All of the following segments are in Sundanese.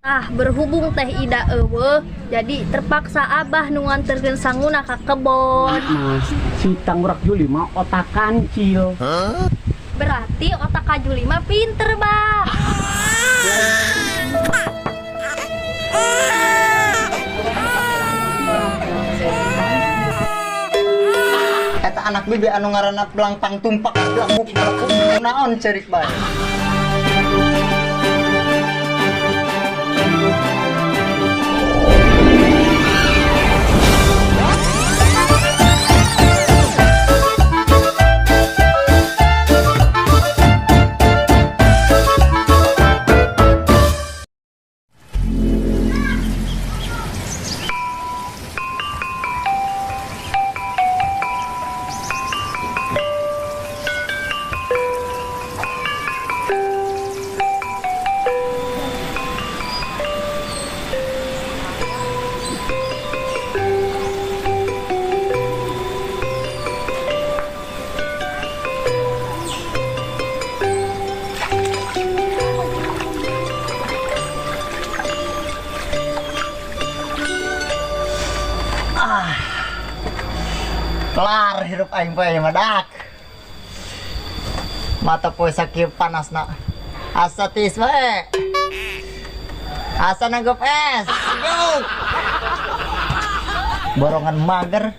Ah, berhubung Teh Ida euweuh, jadi terpaksa Abah nu nganterkeun sanguna ka kebon. Mas, si Tangkurak Juli mah otak kancil. Berarti otak Kak Juli mah pinter, Bah. Eta anak bibi anu ngaranna Pelangpang Tumpak Lamuk Melekuk naon cerik bae. Kelar hirup aing poe mah dak. Mata poe sakieu panasna. Asa tiis bae. Asa nanggep es. Sejuk. Borongan mager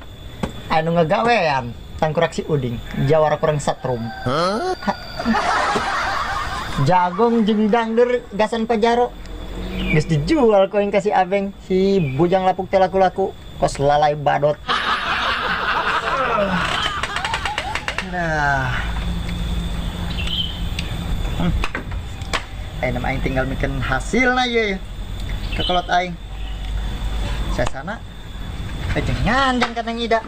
anu ngagawean tangkurak si Uding jawara kurang setrum. Jagung jeung dangder gasan pajaro geus dijual ku aing ka si Abeng, si bujang lapuk teh laku-laku kos lalai badot. Nah. Ayeuna mah aing tinggal mikeun hasilna ieu ya. Kekolot aing. Sasana jeung nyanjang ka Neng Ida.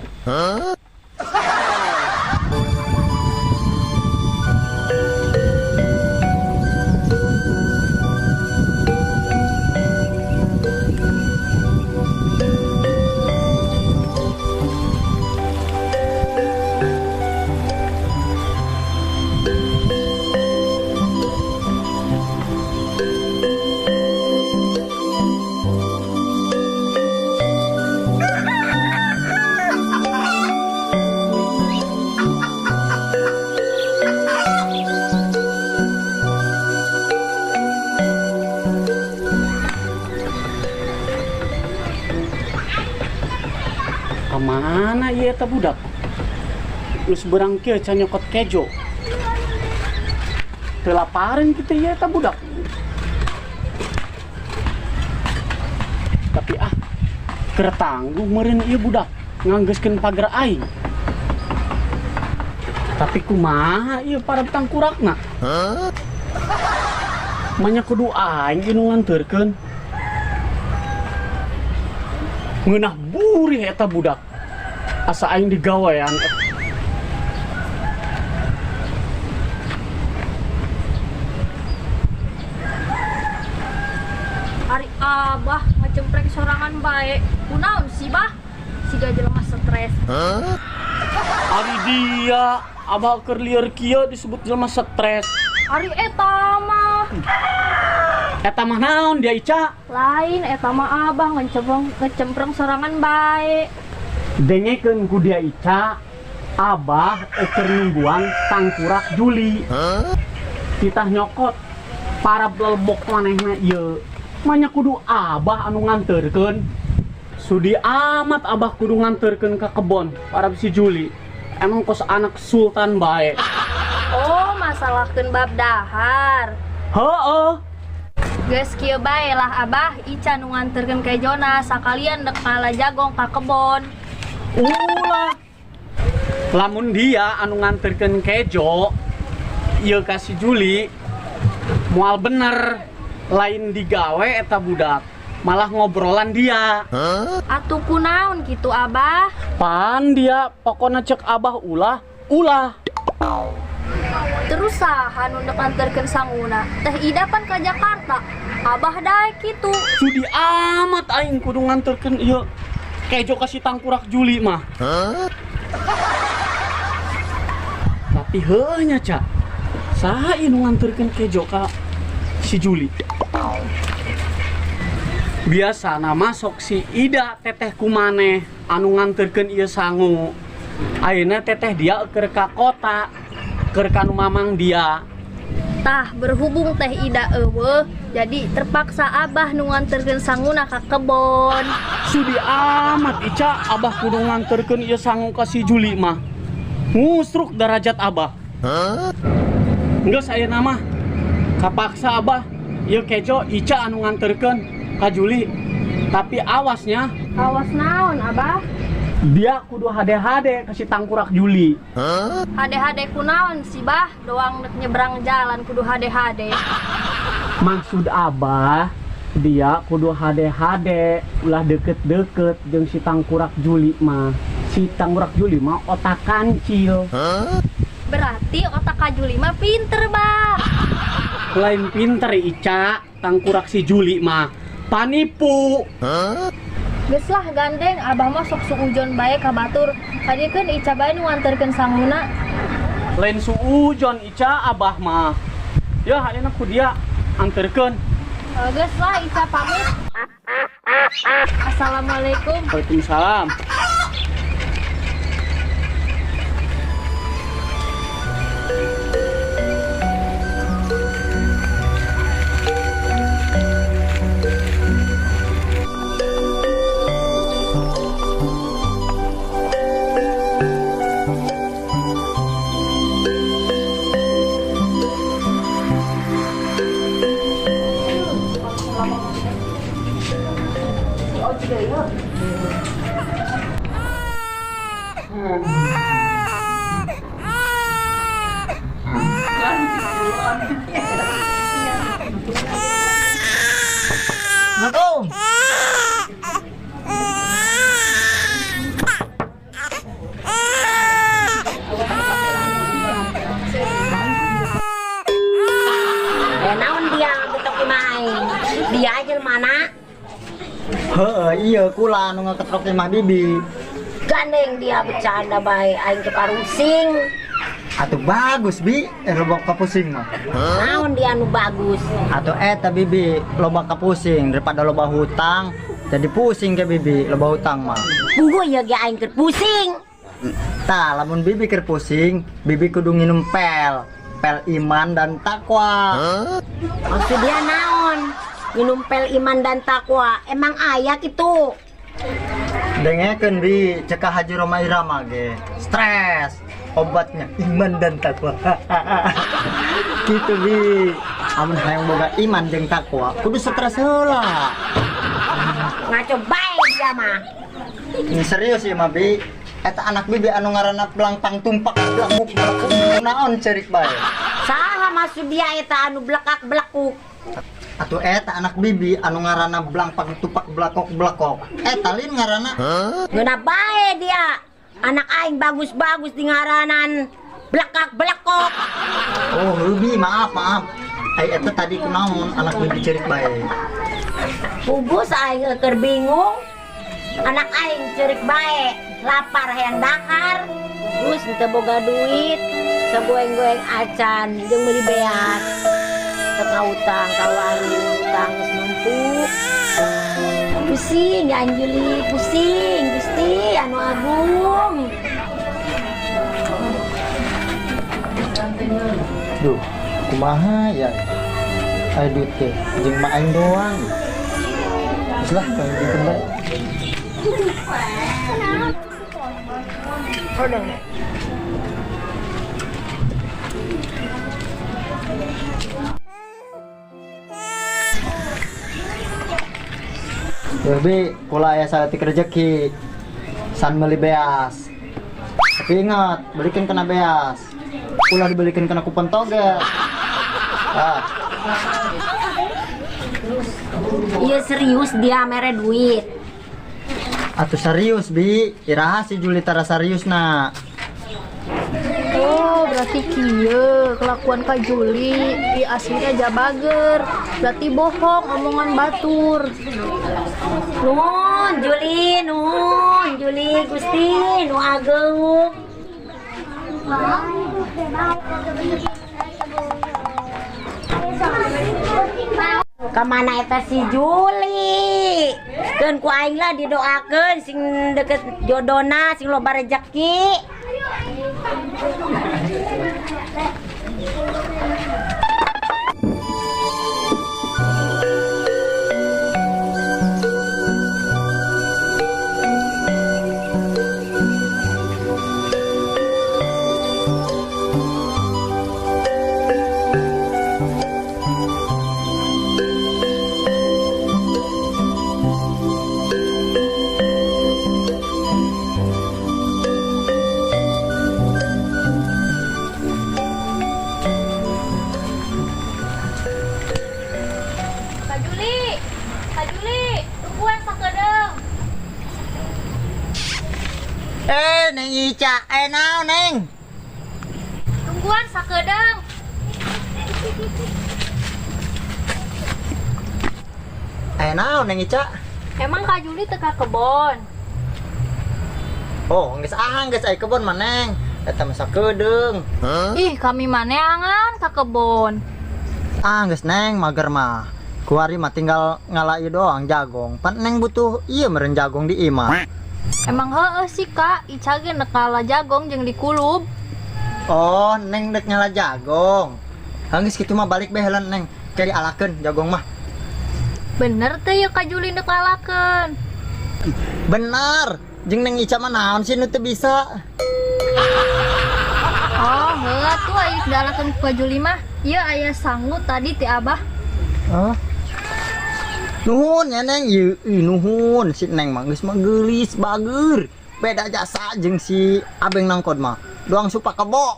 Kemana ieu eta budak? Geus beurang kieu can nyokot kejo. Teu lapareun kitu ieu eta budak. Tapi ah, keur tangguh meureun ieu budak nganggeuskeun pager aing. Tapi kumaha ieu para tangkurakna? Manya kudu aing ieu nu nganterkeun. Ngeunah burih eta budak. Asa aing digawean. Ari Abah ngecempreng sorangan bae. Kunaon sih, Bah? Siga jelema stres. Ari dia Abah keur lieur kieu disebut jelema stres. Ari eta mah. Eta mah naon dia Ica? Lain eta mah Abah ngecempreng sorangan bae. Dengekeun ku dia Ica, Abah keur nungguan tangkurak Juli. Titah nyokot para blelbok manehna ieu. Manya kudu Abah anu nganterkeun. Sudi amat Abah kudu nganterkeun ka kebon para si Juli. Emang kos anak sultan bae. Oh, masalahkeun bab dahar. Heeh. Geus kieu bae lah Abah, Ica nu nganterkeun ka Jona sakalian dek ngala jagong ka kebon. Ulah. Lamun dia anu nganterkeun kejo ieu ka si Juli moal bener, lain digawe eta budak, malah ngobrolan dia. Atuh kunaon kitu Abah? Pan dia pokona cek Abah ulah, ulah. Terus saha nu dek nganterkeun sanguna? Teh Ida pan ka Jakarta. Abah daek kitu. Sudi amat aing kudu nganterkeun ieu kejo ka si tangkurak Juli mah. Tapi heuh nya Ca. Saha ieu nu nganterkeun kejo ka si Juli? Biasana masuk si Ida teteh ku maneh anu nganterkeun ieu sangu. Ayeuna teteh dia keur ka kota, keur ka nu mamang dia. Tah berhubung Teh Ida euweuh, jadi terpaksa Abah nu nganterkeun sanguna ka kebon. Sudi amat Ica, Abah kudu nganterkeun ieu sangu ka si Juli mah. Ngusruk derajat Abah. Geus ayeuna mah kapaksa Abah ieu kejo Ica anu nganterkeun ka Juli. Tapi awasnya. Awas naon Abah? Dia kudu hade-hade ka si tangkurak Juli. Hade-hade kunaon sih Bah? Doang nek nyebrang jalan kudu hade-hade. Maksud Abah dia kudu hade-hade ulah deket-deket jeung si tangkurak Juli mah. Si tangkurak Juli mah otak kancil. Berarti otak Kak Juli mah pinter, Bah. Lain pinter Ica, tangkurak si Juli mah panipu. Geus lah gandeng, Abah mah sok suujon bae ka batur. Kadiekeun Ica bae nu nganterkeun sanguna. Lain suujon Ica Abah mah. Ya ayeuna ku dia anterkeun. Geus lah Ica pamit. Assalamualaikum. Waalaikumsalam. Assalamualaikum. Naon dia ngetok imah aing? Dia aja mana? Heeh, iya kula anu ngeketrok imah bibi. Gandeng dia bercanda bae aing ke parusing. Atuh bagus bi, loba kapusing mah. Naon dia anu bagus? Atuh eta bibi loba kapusing daripada loba hutang. Jadi pusing ke bibi loba hutang mah. Puguh ya ge aing keur pusing. Tah, lamun bibi keur pusing, bibi kudu nginum pel. Pel iman dan takwa. Maksud dia naon? Minum pel iman dan takwa. Emang aya kitu? Dengekeun bi, cek ka Haji Rhoma Irama ge. Stres. Obatnya iman dan takwa. Gitu bi. Amun hayang boga iman jeung takwa, kudu stres heula. Ngaco bae dia mah. Ini serius ya mah bi. Eta anak bibi anu ngaranna belangpang tumpak belakuk belakuk naon cerik bae. Saha maksud dia eta anu blekak belakuk? Atuh eta anak bibi anu ngaranna belangpang tumpak belakok belakok. Eta lin ngaranna. Ngeunah bae dia. Anak aing bagus-bagus di ngaranan blekak belakok. Oh, Ruby, maaf, maaf. Ai eta tadi kunaon anak bibi cerik bae. Pugus aing keur bingung. Anak aing cerik bae, lapar hayang dahar. Terus teu boga duit, sagoeng-goeng acan jeung meuli beas. Teu kautang ka warung, utang geus numpuk. Pusing ya Anjuli, pusing Gusti anu agung. Duh, kumaha ya? Ai duit teh jeung mak aing doang. Geus lah, kayak bae. Bi, kula aya saeutik rezeki san meuli beas. Tapi ingat, belikan kena beas. Ulah dibelikan kena kupon toge. Ah. Iya serius dia mere duit. Atuh serius bi, iraha si Juli tara serius na. Oh, berarti kieu kelakuan Kak Juli, i aslinya jabager. Berarti bohong omongan batur. Nuhun Juli, nuhun Juli Gusti, nu ageung. Kemana eta si Juli? Juli. Keun ku aing lah didoakeun sing deket jodona sing loba rejeki. Neng Ica, naon Neng? Tungguan sakedeung. Naon Neng Ica? Emang Kak Juli teu ka kebon? Oh, geus ah, geus aya kebon mah Neng. Eta mah sakedeung. Huh? Ih, kami maneangan ka kebon. Ah, geus Neng, mager mah. Kuari mah tinggal ngala ieu doang jagong. Pan Neng butuh ieu meureun jagong di imah. Emang heueuh sih Kak, Ica ge nek ngala jagong jeung dikulub. Oh, Neng dek ngala jagong. Geus kitu mah balik bae heula Neng, ke dialakeun jagong mah. Bener teh ya Kak Juli nek ngalakeun. Bener, jeung Neng Ica mah naon sih nu teu bisa. Oh, heueuh tuh aya dialakeun ku Kak Juli mah. Ieu aya sangu tadi ti Abah. Oh. Nuhun ya Neng, ieu nuhun si Neng mah geus mah geulis bager. Beda jasa jeung si Abeng nangkod mah. Doang supa kebo.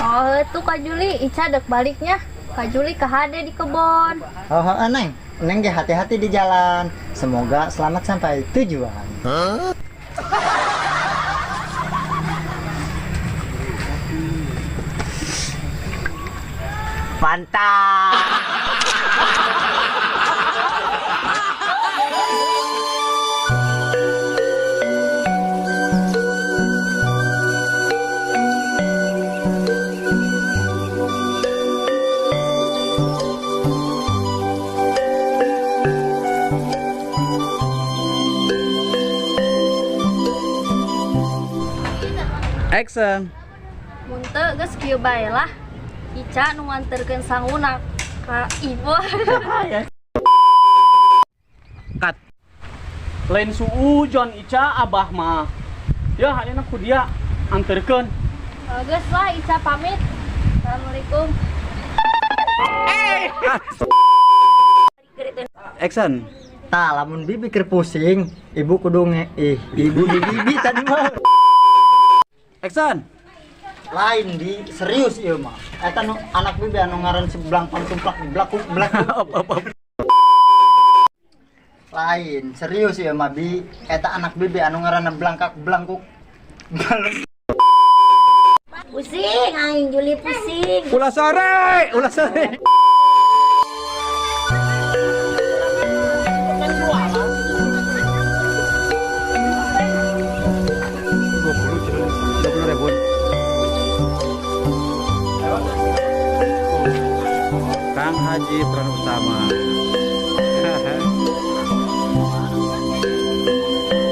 Oh, tuh Kak Juli, Ica dek baliknya. Kak Juli kahade di kebon. Oh, oh Neng, Neng ge hati-hati di jalan. Semoga selamat sampai tujuan. Huh? Mantap. Action. Mun teu geus kieu bae lah. Ica nu nganterkeun sanguna ka ibu. Cut. Lain suujon Ica abah mah. Ya ayeuna ku dia anterkeun. Geus lah Ica pamit. Assalamualaikum. Action. Tah lamun bibi keur pusing, ibu kudu ibu di bibi tadi mah. Action. Lain di serius ieu mah. Eta nu anak bibi anu ngaran si Blangkon tumplak blakuk blakuk. Lain serius ieu mah bi. Eta anak bibi anu ngaranna Blangkak blangkuk. Pusing aing Juli pusing. Ulah sore, ulah sore. Kang Haji peran utama.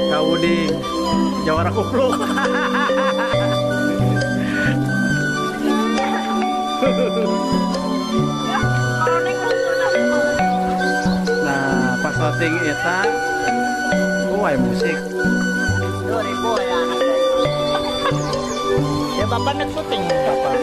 Kak Uding, jawara kupluk. Nah, pas syuting eta, oh aya musik. 2000 ya anak. Ya bapak nek syuting bapak.